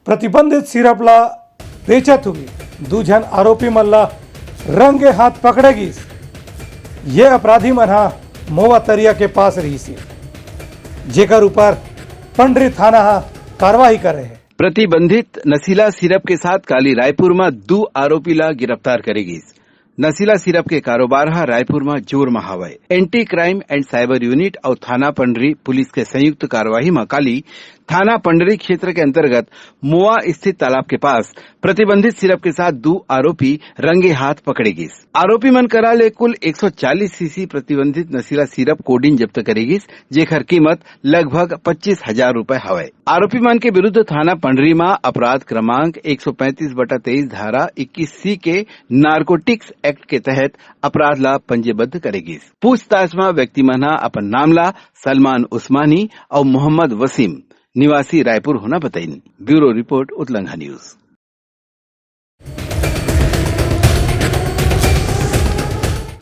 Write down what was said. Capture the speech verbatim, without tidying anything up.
प्रतिबंधित सिरप ला बेचत हुए दू झन आरोपी मन ला रंगे हाथ पकड़े गिस। ये अपराधी मन हा मोवा तरिया के पास रहिस हे, जेकर ऊपर पंडरी थाना हा कार्रवाई करे हे। प्रतिबंधित नशीला सिरप के साथ काली रायपुर म दू आरोपी ला गिरफ्तार करे गिस। नशीला सिरप के कारोबार ह रायपुर म जोर म हावय। Anti crime and cyber unit अउ थाना पंडरी पुलिस के संयुक्त कार्रवाई म काली थाना पंडरी क्षेत्र के अंतर्गत मोवा स्थित तालाब के पास प्रतिबंधित सिरप के साथ दू आरोपी रंगे हाथ पकड़े गिस। आरोपी मन करा ले कुल एक सौ चालीस सीसी प्रतिबंधित नशीला सिरप कोडीन जब्त करे गिस, जेकर कीमत लगभग पच्चीस हजार रुपए हवय। आरोपी मन के विरुद्ध थाना पंडरी म अपराध क्रमांक एक सौ पैंतीस बटा तेईस धारा इक्कीस सी के नारकोटिक्स एक्ट के तहत अपराध ला पंजीबद्ध करे गिस। पूछताछ म व्यक्ति मन ह अपन नाम ला सलमान उस्मानी अउ मोहम्मद वसीम, निवासी रायपुर होना बताइन। Bureau report, Utlangha news.